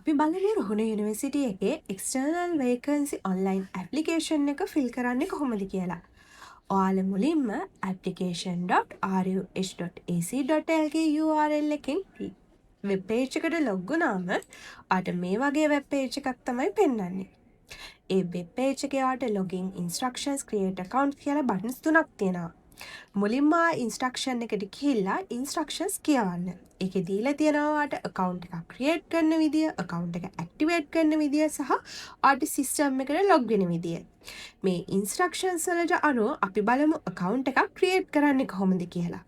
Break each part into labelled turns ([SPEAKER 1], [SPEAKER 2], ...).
[SPEAKER 1] අපි බලමු රුහුණ යුනිවර්සිටි එකේ එක්ස්ටර්නල් වේකන්සි ඔන්ලයින් ඇප්ලිකේෂන් එක ෆිල් කරන්නේ කොහොමද කියලා. ඔයාලා මුලින්ම application.ruh.ac.lk URL එකෙන් වෙබ් පේජ් එකට ලොග් වුණාම ඔයාට මේ වගේ වෙබ් පේජ් එකක් තමයි පෙන්වන්නේ. ඒ වෙබ් පේජ් එකේ ඔයාට ලොගින් ඉන්ස්ට්‍රක්ෂන්ස්, ක්‍රියේට් ඇකවුන්ට් කියලා බටන්ස් තුනක් තියෙනවා. මුලින්ම ඉන්ස්ට්‍රක්ෂන් එකට ගිහිල්ලා ඉන්ස්ට්‍රක්ෂන්ස් කියවන්න. ඒකේ දීලා තියෙනවා ඔයාට ඇකවුන්ට් එකක් ක්‍රියේට් කරන විදිය, ඇකවුන්ට් එක ඇක්ටිවේට් කරන විදිය සහ ඔයාට සිස්ටම් එකට ලොග් වෙන විදිය. මේ ඉන්ස්ට්‍රක්ෂන්ස් වලට අනුව අපි බලමු ඇකවුන්ට් එකක් ක්‍රියේට් කරන්නේ කොහොමද කියලා.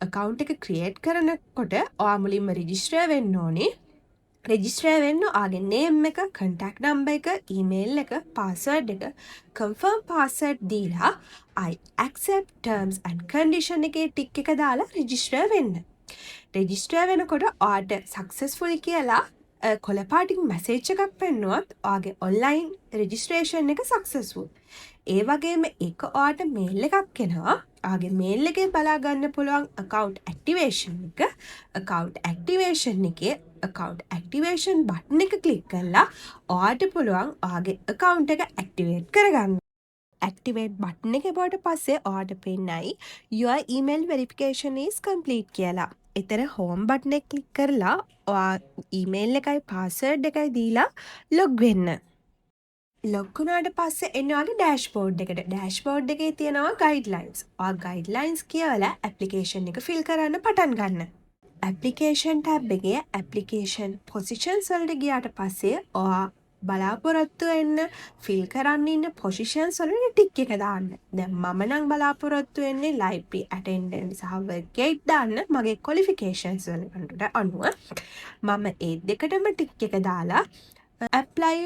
[SPEAKER 1] ඇකවුන්ට් එක ක්‍රියේට් කරනකොට ඔයා මුලින්ම රෙජිස්ටර් වෙන්න ඕනේ. රෙජිස්ටර් වෙන්න ඔයාගේ නේම් එක, කන්ටැක්ට් නම්බර් එක, ඊමේල් එක, පාස්වර්ඩ් එක, කන්ෆර්ම් පාස්වර්ඩ් දීලා I accept terms and condition එකේ ටික් එක දාලා රෙජිස්ටර් වෙන්න. රෙජිස්ටර් වෙනකොට ඔයාට සක්සස්ෆුල් කියලා කොළ පාටින් මැසේජ් එකක් පෙන්නුවොත් ඔයාගේ ඔන්ලයින් රෙජිස්ට්‍රේෂන් එක සක්සස්ෆුල්. ඒ වගේම ඒක ඔයාට මේල් එකක් එනවා. ඔයාගේ මේල් එකේ බලා ගන්න පුළුවන් ඇකවුන්ට් ඇක්ටිවේෂන් එක. ඇකවුන්ට් ඇක්ටිවේෂන් එකේ ඇකවුන්ට් ඇක්ටිවේෂන් බටන් එක ක්ලික් කරලා ඔයාට පුළුවන් ඔයාගේ ඇකවුන්ට් එක ඇක්ටිවේට් කරගන්න. ඇක්ටිවේට් බටන් එක එබුවට පස්සේ ඔයාට පෙන්නයි "Your email verification is complete" කියලා. එතන හෝම් බටන් එක ක්ලික් කරලා ඔයා ඊමේල් එකයි පාස්වර්ඩ් එකයි දීලා ලොග් වෙන්න. ලොග් වුණාට පස්සේ එන්නේ ඔයාගේ ඩෑෂ්බෝඩ් එකට. ඩෑෂ්බෝඩ් එකේ තියෙනවා ගයිඩ්ලයින්ස්. ඔයා ගයිඩ්ලයින්ස් කියවලා ඇප්ලිකේෂන් එක ෆිල් කරන්න පටන් ගන්න. ඇප්ලිකේෂන් ටැබ් එකේ ඇප්ලිකේෂන් පොසිෂන්ස් වලට ගියාට පස්සේ ඔයා බලාපොරොත්තු වෙන්න ෆිල් කරන්න ඉන්න පොසිෂන්ස් වලට ටික් එක දාන්න. දැන් මම නම් බලාපොරොත්තු වෙන්නේ ලයිබ්‍රරි ඇටෙන්ඩන්ට් සහ වර්ක් ගයිඩ් දාන්න මගේ ක්වොලිෆිකේෂන්ස් වලට අනුව. මම ඒ දෙකටම ටික් එක දාලා ඇප්ලයි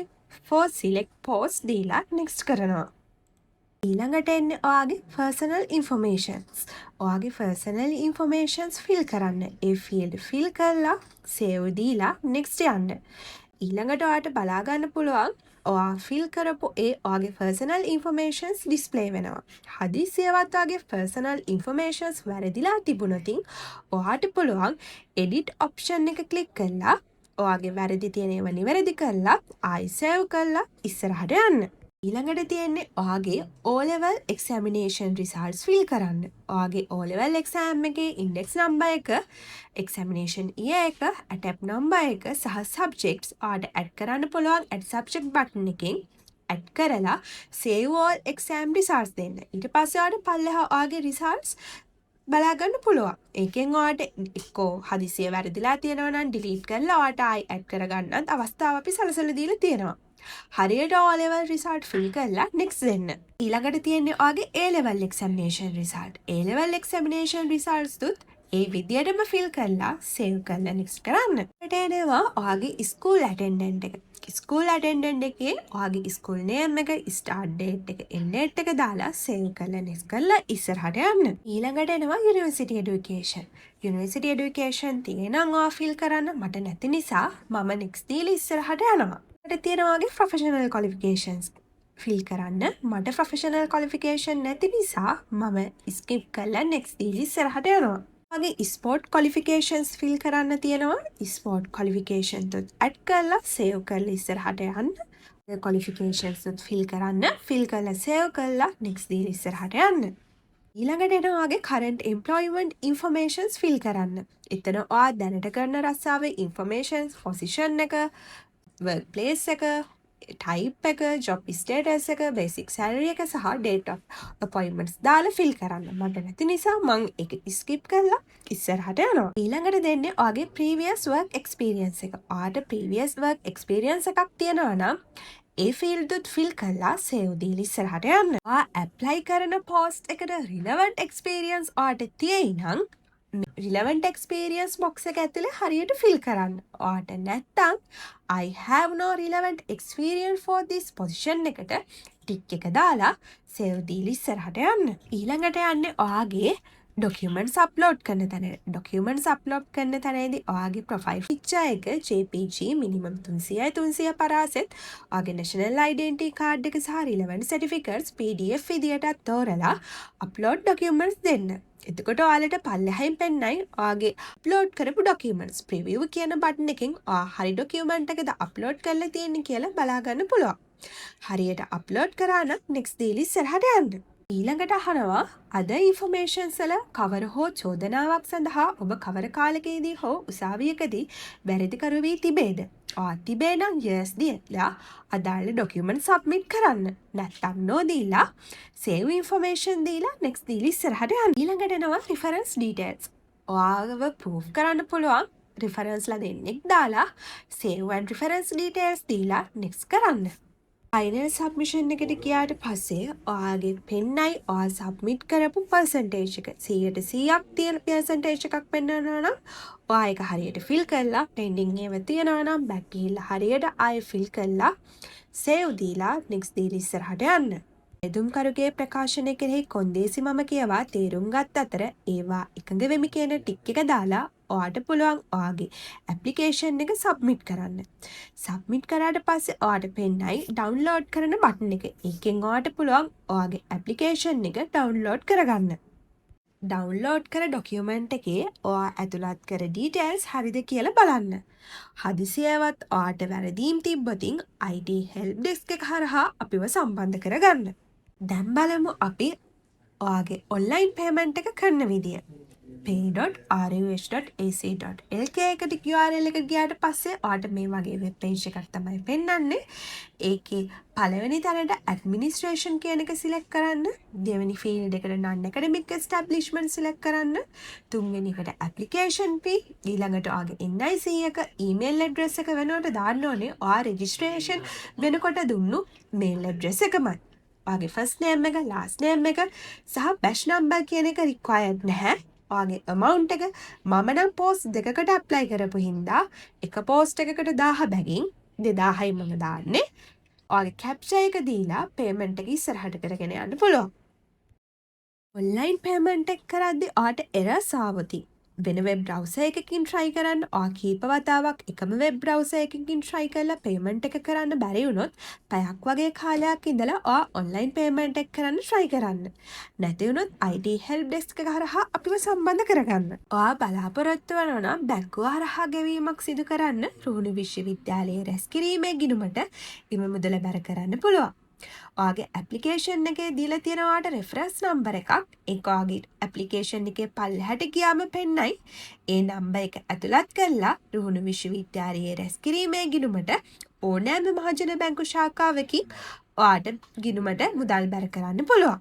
[SPEAKER 1] ෆෝ සිලෙක්ට් පෝස්ට් දීලා නෙක්ස්ට් කරනවා. ඊළඟට එන්නේ ඔයාගේ පර්සනල් ඉන්ෆර්මේෂන්ස්. ඔයාගේ පර්සනල් ඉන්ෆර්මේෂන්ස් ෆිල් කරන්න. ඒ ෆීල්ඩ් ෆිල් කරලා සේව් දීලා නෙක්ස්ට් යන්න. ඊළඟට ඔයාට බලා ගන්න පුළුවන් ඔයා ෆිල් කරපු ඒ ඔයාගේ පර්සනල් ඉන්ෆර්මේෂන්ස් ඩිස්ප්ලේ වෙනවා. හදිසියවත් ඔයාගේ පර්සනල් ඉන්ෆර්මේෂන්ස් වැරදිලා තිබුණොතින් ඔයාට පුළුවන් එඩිට් ඔප්ෂන් එක ක්ලික් කරලා ඔයාගේ වැරදි තියෙන ඒවා නිවැරදි කරලා ආයි සේව් කරලා ඉස්සරහට යන්න. ඊළඟට තියෙන්නේ ඔයාගේ O level examination results fill කරන්න. ඔයාගේ O level exam එකේ ඉන්ඩෙක්ස් නම්බර් එක, එක්සැමිනේෂන් ඉයර් එක, ඇටෙම්ප්ට් නම්බර් එක සහ සබ්ජෙක්ට්ස් ඔයාට ඇඩ් කරන්න පුළුවන් ඇඩ් සබ්ජෙක්ට් බටන් එකෙන් ඇඩ් කරලා සේව් ඕල් එක්සෑම් රිසල්ට්ස් දෙන්න. ඊට පස්සේ ඔයාට පල්ලෙහා ඔයාගේ රිසල්ට්ස් බලා ගන්න පුළුවන්. ඒකෙන් ඔයාට එක්කෝ හදිසියෙ වැරදිලා තියෙනවා නම් ඩිලීට් කරලා ඔයාට ආයි ඇඩ් කරගන්නත් අවස්ථාව අපි සලසලා දීලා තියෙනවා. හරියට O level result fill කරලා නෙක්ස්ට් දෙන්න. ඊළඟට තියෙන්නේ ඔයාගේ A level examination result. A level examination results උත් ඒ විදියටම ෆිල් කරලා සේව් කරලා නෙක්ස්ට් කරන්න. ඊට එනවා ඔයාගේ ස්කූල් ඇටෙන්ඩන්ට් එක. ස්කූල් ඇටෙන්ඩන්ට් එකේ ඔයාගේ ස්කූල් නේම් එක, ස්ටාර්ට් ඩේට් එක, එන්ඩ් ඩේට් එක දාලා සේව් කරලා නෙක්ස්ට් කරලා ඉස්සරහට යන්න. ඊළඟට එනවා යුනිවර්සිටි එඩියුකේෂන්. යුනිවර්සිටි එඩියුකේෂන් තියෙනම් ඔයා ෆිල් කරන්න. මට නැති නිසා මම නෙක්ස්ට් දීලා ඉස්සරහට යනවා. ඊට තියෙනවා ඔයාගේ ප්‍රොෆෙෂනල් ක්වොලිෆිකේෂන්ස් ෆිල් කරන්න. මට ප්‍රොෆෙෂනල් ක්වොලිෆිකේෂන් නැති නිසා මම ස්කිප් කරලා නෙක්ස්ට් දීලා ඉස්සරහට යනවා. මගේ ස්පෝර්ට් ක්වොලිෆිකේෂන්ස් ෆිල් කරන්න තියෙනවා. ස්පෝර්ට් ක්වොලිෆිකේෂන් උත් ඇඩ් කරලා සේව් කරලා ඉස්සරහට යන්න. ක්වොලිෆිකේෂන්ස් උත් ෆිල් කරන්න. ෆිල් කරලා සේව් කරලා නෙක්ස්ට් දීලා ඉස්සරහට යන්න. ඊළඟට එනවා ඔයාගේ කරන්ට් එම්ප්ලොයිමන්ට් ඉන්ෆර්මේෂන්ස් ෆිල් කරන්න. එතන ඔයා දැනට කරන රස්සාවේ ඉන්ෆර්මේෂන්ස්, පොසිෂන් එක, වර්ක් ප්ලේස් එක, ටයිප් එක, ජොබ් ස්ටේටස් එක, බේසික් සැලරි එක සහ ඩේට් ඔෆ් අපොයින්ට්මන්ට්ස් දාලා ෆිල් කරන්න. මට නැති නිසා මං ඒක ස්කිප් කරලා ඉස්සරහට යනවා. ඊළඟට දෙන්නේ ඔයාගේ ප්‍රීවියස් වර්ක් එක්ස්පීරියන්ස් එක. ඔයාට ප්‍රීවියස් වර්ක් එක්ස්පීරියන්ස් එකක් තියෙනවා නම් ඒ ෆීල්ඩ් උත් ෆිල් කරලා සේව් දීලා ඉස්සරහට යන්න. ඔයා ඇප්ලයි කරන පෝස්ට් එකට රිලවන්ට් එක්ස්පීරියන්ස් ඔයාට තියෙයි නම් රිලවන්ට් එක්ස්පීරියන්ස් බොක්ස් එක ඇතුලේ හරියට ෆිල් කරන්න. ඔයාට නැත්තම් "I have no relevant experience for this position" එකට ටික් එක දාලා සේව් දීලා ඉස්සරහට යන්න. ඊළඟට යන්නේ ඔයාගේ ඩොකියුමන්ට්ස් අප්ලෝඩ් කරන තැන. ඩොකියුමන්ට්ස් අප්ලෝඩ් කරන තැනේදී ඔයාගේ ප්‍රොෆයිල් පික්චර් එක JPG minimum 300යි 300 පරාසෙත්, ඔයාගේ නැෂනල් අයිඩෙන්ටිටි කාඩ් එක සහ රිලවන්ට් සර්ටිෆිකේට්ස් PDF විදියටත් තෝරලා අප්ලෝඩ් ඩොකියුමන්ට්ස් දෙන්න. එතකොට ඔයාලට පල්ලෙහායින් පෙන්නයි ඔයාගේ අප්ලෝඩ් කරපු ඩොකියුමන්ට්ස්. ප්‍රිවිව් කියන බටන් එකෙන් ඔයා හරි ඩොකියුමන්ට් එකද අප්ලෝඩ් කරලා තියෙන්නේ කියලා බලා ගන්න පුළුවන්. හරියට අප්ලෝඩ් කරා නම් නෙක්ස්ට් දීලා ඉස්සරහට යන්න. ඊළඟට අහනවා, අදර් ඉන්ෆර්මේෂන්ස් වල කවර හෝ චෝදනාවක් සඳහා ඔබ කවර කාලයකදී හෝ උසාවියකදී වැරදිකරු වී තිබේද? ඔයා තිබේ නම් යස් දීලා අදාළ ඩොකියුමන්ට් සබ්මිට් කරන්න. නැත්තම් නෝ දීලා සේව් ඉන්ෆර්මේෂන් දීලා නෙක්ස්ට් දීලා ඉස්සරහට යන්න. ඊළඟට එනවා රිෆරන්ස් ඩීටේල්ස්. ඔයාව ප්‍රූෆ් කරන්න පුළුවන් රිෆරන්ස්ලා දෙන්නෙක් දාලා සේව් ඇන්ඩ් රිෆරන්ස් ඩීටේල්ස් දීලා නෙක්ස්ට් කරන්න. ෆයිනල් සබ්මිෂන් එකට ගියාට පස්සේ ඔයාගේ පෙන්නයි ඔයා සබ්මිට් කරපු පර්සන්ටේජ් එක. 100ට 100ක් තියෙන පර්සන්ටේජ් එකක් පෙන්වනවා නම් ඔයා ඒක හරියට ෆිල් කරලා, පෙන්ඩින් ඒවා තියෙනවා නම් බැක් ගිහිල්ලා හරියට ආයෙ ෆිල් කරලා සේව් දීලා නෙක්ස්ට් දීලා ඉස්සරහට යන්න. අයදුම්කරුගේ ප්‍රකාශන කෙරෙහි කොන්දේසි මම කියවා තේරුම් ගත් අතර ඒවා එකඟ වෙමි කියන ටික් එක දාලා ඔයාට පුළුවන් ඔයාගේ ඇප්ලිකේෂන් එක සබ්මිට් කරන්න. සබ්මිට් කරාට පස්සේ ඔයාට පෙන්නයි ඩවුන්ලෝඩ් කරන බටන් එක. ඒකෙන් ඔයාට පුළුවන් ඔයාගේ ඇප්ලිකේෂන් එක ඩවුන්ලෝඩ් කරගන්න. ඩවුන්ලෝඩ් කර ඩොකියුමන්ට් එකේ ඔයා ඇතුළත් කර ඩීටේල්ස් හරිද කියලා බලන්න. හදිසියෙවත් ඔයාට වැරදීම් තිබ්බොතින් IT help desk එක හරහා අපිව සම්බන්ධ කරගන්න. දැන් බලමු අපි ඔයාගේ ඔන්ලයින් පේමන්ට් එක කරන විදිය. pay.ruh.ac.lk එකට URL එක ගියාට පස්සේ ඔයාට මේ වගේ වෙබ් පේජ් එකක් තමයි පෙන්වන්නේ. ඒකේ පළවෙනි තැනට ඇඩ්මිනිස්ට්‍රේෂන් කියන එක සිලෙක්ට් කරන්න. දෙවෙනි ෆීල්ඩ් එකට නන් ඇකඩමික් එස්ටැබ්ලිෂ්මන්ට් සිලෙක්ට් කරන්න. තුන්වෙනි එකට ඇප්ලිකේෂන් ෆී, ඊළඟට ඔයාගේ NIC එක, ඊමේල් ඇඩ්‍රස් එක වෙනුවට දාන්න ඕනේ ඔයා රෙජිස්ට්‍රේෂන් වෙනකොට දුන්නු මේල් ඇඩ්‍රස් එකමයි. ඔයාගේ ෆස්ට් නේම් එක, ලාස්ට් නේම් එක සහ බැච් නම්බර් කියන එක රික්වයර්ඩ් නැහැ. ඔයාගේ amount එක, මම නම් පෝස්ට් දෙකකට ඇප්ලයි කරපු හින්දා එක පෝස්ට් එකකට 1000 බැගින් 2000යි මම දාන්නේ. ඔයාගේ කැප්චා එක දීලා පේමන්ට් එක ඉස්සරහට කරගෙන යන්න පුළුවන්. ඔන්ලයින් පේමන්ට් එක කරද්දි ඔයාට එරර්ස් ආවොතින් වෙන වෙබ් බ්‍රවුසර් එකකින් try කරන්න. ඔයා කීප වතාවක් එකම වෙබ් බ්‍රවුසර් එකකින් try කරලා පේමන්ට් එක කරන්න බැරි වුණොත් පැයක් වගේ කාලයක් ඉඳලා ඔයා ඔන්ලයින් පේමන්ට් එක කරන්න try කරන්න. නැති වුණොත් IT help desk එක හරහා අපිව සම්බන්ධ කරගන්න. ඔයා බලාපොරොත්තු වෙනවා නම් බැංකුව හරහා ගෙවීමක් සිදු කරන්න, රුහුණු විශ්වවිද්‍යාලයේ රැස්කිරීමේ ගිණුමට එම මුදල බැර කරන්න පුළුවන්. ඔයාගේ ඇප්ලිකේෂන් එකේ දීලා තියෙන ඔයාට රෙෆරන්ස් නම්බර් එකක්. ඒක ඔයාගේ ඇප්ලිකේෂන් එකේ පල්ලෙහාට ගියාම පෙන්නයි. ඒ නම්බර් එක ඇතුළත් කරලා රුහුණු විශ්වවිද්‍යාලයේ රැස්කිරීමේ ගිණුමට ඕනෑම මහජන බැංකු ශාඛාවකින් ඔයාට ගිණුමට මුදල් බැර කරන්න පුළුවන්.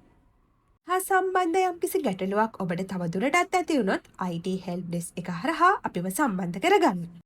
[SPEAKER 1] හා සම්බන්ධ යම්කිසි ගැටලුවක් ඔබට තවදුරටත් ඇති වුණොත් IT help desk එක හරහා අපිව සම්බන්ධ කරගන්න.